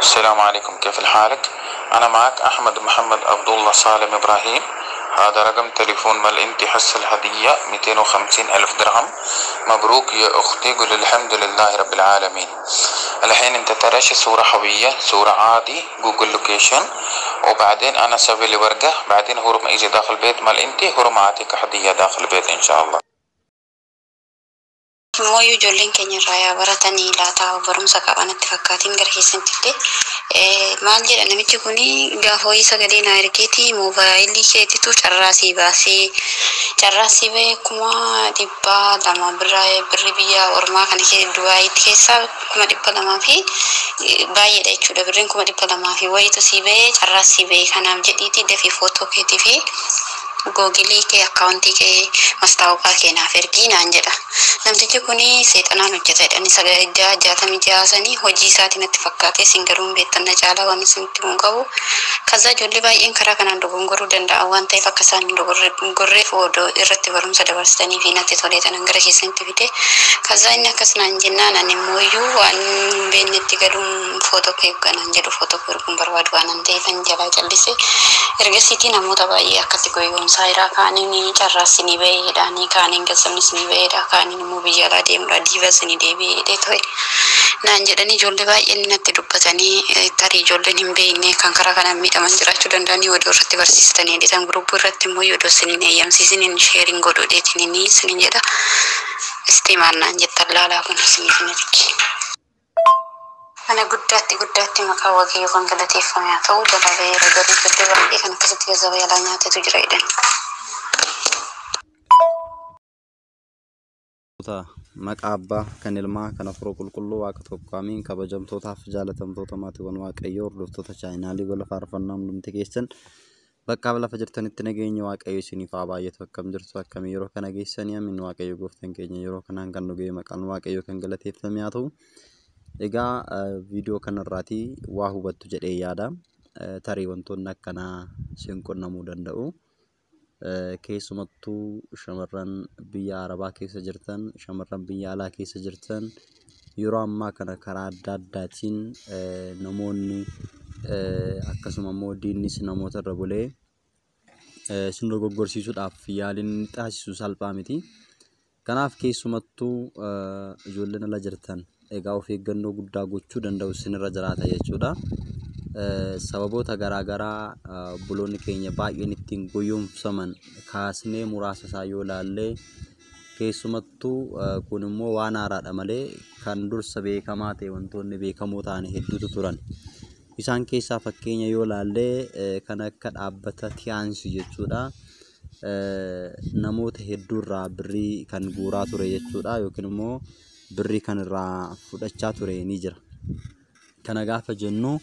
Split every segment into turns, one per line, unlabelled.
السلام عليكم، كيف حالك؟ أنا معك أحمد محمد عبد الله سالم إبراهيم. هذا رقم تليفون مال انت حصل هدية 250 ألف درهم. مبروك يا أختي، قول الحمد لله رب العالمين. الحين انت ترى صورة حوية، صورة عادي جوجل لوكيشن، وبعدين أنا أسوي لي ورقة، بعدين هو ما يجي داخل البيت مال انت، هو ما أعطيك هدية داخل البيت إن شاء الله.
Immoo ijoolleen keenya irraa yaa baratanii laataa barumsa qaban itti fakkaatiin gara keessanitti illee maal jedha namichi kun gaafa wayii sagalee naa ergeeti moobaayilii keetitu carraa sii baasee carraa sii bahee 200,000 birraa birri biyya ormaa kana Dubaayitti keessaa 200,000 fi baay'eedha jechuudha. Birriin 200,000 fi wayiitu sii bahee carraa sii bahee kanaaf jedhiiti dafii footoo keetii fi googilii kee akkaawuntii kee mastaawaqaa kee naaf ergii naan jedha. Namtichi kun seexanaan hojjeta jedhani 666 sanii hojii isaatiin natti fakkaatee isin garuu hin beektan na caalaa waan isinitti himu qabu. Kaza ijoollee baay'een karaa kanaan dogongoruu danda'an waan ta'eef akka isaan hin dogongorreef odoo irratti barumsa dabarsitanii fi natti tolee tanan gara keessanitti fide. Kaza inni akkas naan jennaan ani immoo iyyuu waan hin beeknetti galuun footoo kee kanaan jedhu footoo kee erguun barbaadu waan ta'eef an jalaa callise. Ergasiitii namoota baay'ee akkatti goyoomsaa jira. Kaaniin carraas ni ba'eedha, kaaniin gazzabnis ni ba'eedha, kaaniin immoo biyya alaa deemudha, diivas ni deebi'eedha ture. Naan jedhanii ijoollee baay'een natti dubbatanii tarii ijoolleen hin beekne kan karaa kanaan miidhaman jiraachuu danda'anii odoo irratti barsiistanii jedhan guruppii irratti immoo odoo isiniin eeyyamsiisiniin sheeriin godhuu dheetiniin isiniin jedha. Istiimaan naan jettan laalaa kun isiniif hin ergi. Kana guddaatti guddaatti maqaa Waaqayyoo kan galateeffame haa ta'u jalaa ba'eera garuu ijoollee baay'ee kan akkasitti gazzaba yaalaa nyaatetu jira jedhan.
Maqaa Abbaa kan Ilmaa kan Hafuura Qulqulluu Waaqa tokko amiin. Kabajamtootaaf jaalatamtoota maatiiwwan Waaqayyoo hordoftoota chaayinaalii gola faarfannaa hundumti keessan bakkaaf lafa jirtanitti nageenya Waaqayyo isiniif haa baay'atu. Akkam jirtu, akkam yeroo kana geessanii? Amiin. Waaqayyo gooftaan keenya yeroo kanaan kan nu ga'e maqaan Waaqayyoo kan galateeffame haa ta'u. Egaa viidiyoo kanarraatii waa hubattu jedhee yaada. Tarii wantoonni akkanaa isin qunnamuu danda'u. Keessumattuu shamarran biyya Arabaa keessa jirtan, shamarran biyya alaa keessa jirtan yeroo ammaa kana karaa adda addaatiin namoonni akkasuma immoo diinnis namoota irra bulee isin dogoggorsiisuudhaaf yaaliin inni taasisu salphaa miti. Kanaaf keessumattuu ijoolleen ala jirtan egaa of eeggannoo guddaa gochuu danda'u isinirra jiraata jechuudha. Sababoota garaagaraa obboloonni keenya baay'een ittiin goyoomsaman kaasnee muraasa isaa yoo ilaalle, keessumattuu kun immoo waan haaraadha malee kan dursa beekamaa ta'e wantoonni beekamoo ta'an hedduutu turan. Isaan keessaa fakkeenya yoo ilaalle kan akka dhaabbata Tiyaansii jechuudha. Namoota hedduurraa birrii kan guuraa ture jechuudha yookiin immoo birrii kan irraa fudhachaa ture ni jira. Kana gaafa jennu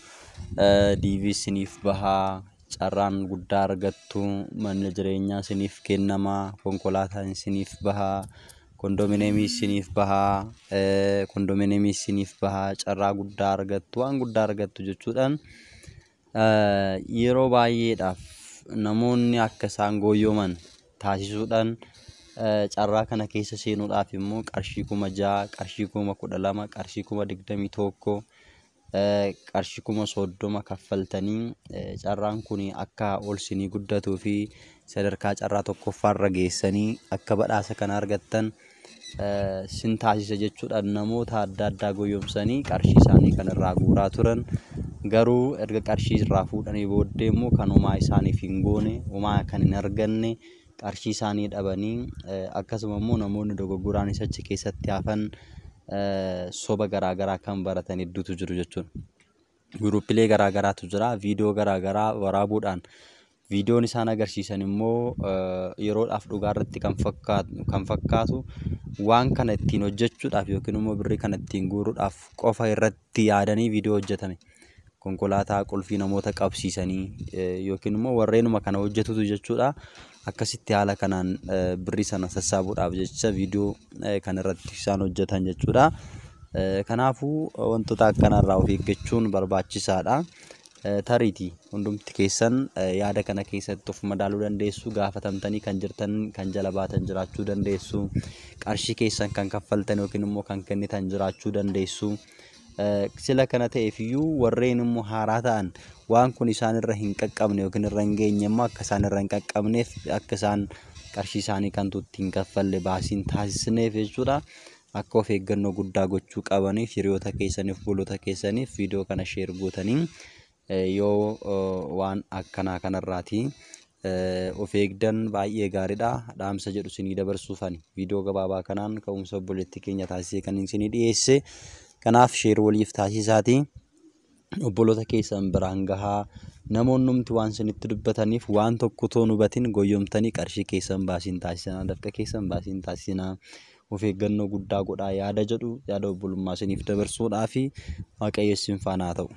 DV isiniif bahaa, carraan guddaa argattu, manni jireenyaa isiniif kennamaa, konkolaataan isiniif bahaa, kondominiyeemii isiniif bahaa, kondominiyeemii isiniif bahaa, carraa guddaa argattu, waan guddaa argattu jechuudhaan yeroo baay'eedhaaf namoonni akka isaan goyyooman taasisuudhaan carraa kana keessa seenuudhaaf immoo qarshii 6,000, qarshii 12,000, qarshii 21,000, qarshii 30,000 kaffaltanii carraan kun akka ol sinii guddatuu fi sadarkaa carraa tokkoffaarra geessanii akka badhaasa kana argattan sin taasisa jechuudhaan namoota adda addaa goyoomsanii qarshii isaanii kan irraa guuraa turan. Garuu erga qarshii irraa fuudhanii booddee immoo kan homaa isaaniif hin goone, homaa kan hin arganne, qarshii isaanii dhabanii akkasuma immoo namoonni dogoggoraanis achi keessatti hafan soba garaagaraa kan baratan hedduutu jiru jechuudha. Guruupilee garaagaraatu jira. Viidiyoo garaagaraa waraabuudhaan viidiyoon isaan agarsiisan immoo yeroodhaaf dhugaa irratti kan fakkaatu waan kana ittiin hojjechuudhaaf yookiin immoo birrii kana ittiin guuruudhaaf qofa irratti yaadanii viidiyoo hojjetame. Konkolaataa qulfii namoota qabsiisanii yookiin immoo warreenuma kana hojjetutu jechuudha. Akkasitti haala kanaan birrii sana sassaabuudhaaf jecha viidiyoo kan irratti isaan hojjetan jechuudha. Kanaafuu wantoota akkanarraa of eeggachuun barbaachisaadha. Tariitii hundumti keessan yaada kana keessatti of madaaluu dandeessu, gaafatamtanii kan jirtan kan jala baatan jiraachuu dandeessu, qarshii keessan kan kaffaltan yookiin immoo kan kennitan jiraachuu dandeessu. Sila kana ta'eef iyyuu warreen immoo haaraa ta'an waan kun isaan irra hin qaqqabne yookiin irra hin geenye immoo akka isaan irra hin qaqqabneef akka isaan qarshii isaanii kan itti hin kaffalle baasiin taasisneef jechuudha. Akka of eeggannoo guddaa gochuu qabaniif hiriyoota keessaniif obboloota keessaniif viidiyoo kana share gootanii yoo waan akkanaa kanarraati of eegdan baay'ee gaariidha. Dhaamsa jedhu isinii dabarsuufani viidiyoo gabaabaa kanaan ka'umsa obboleettii keenya taasisee kan isinii dhiyeesse. Kanaaf share waliif taasisaati. Obboloota keessan biraan gahaa. Namoonnumti waan isinitti dubbataniif waan tokko otoo hin hubatin goyyomtanii qarshii keessan baasiin taasisinaa, dafqa keessan baasiin taasisinaa. Of eeggannoo guddaa godhaa yaada jedhu yaada obbolummaa isiniif dabarsuudhaafi Waaqayyo isin faana haa ta'u.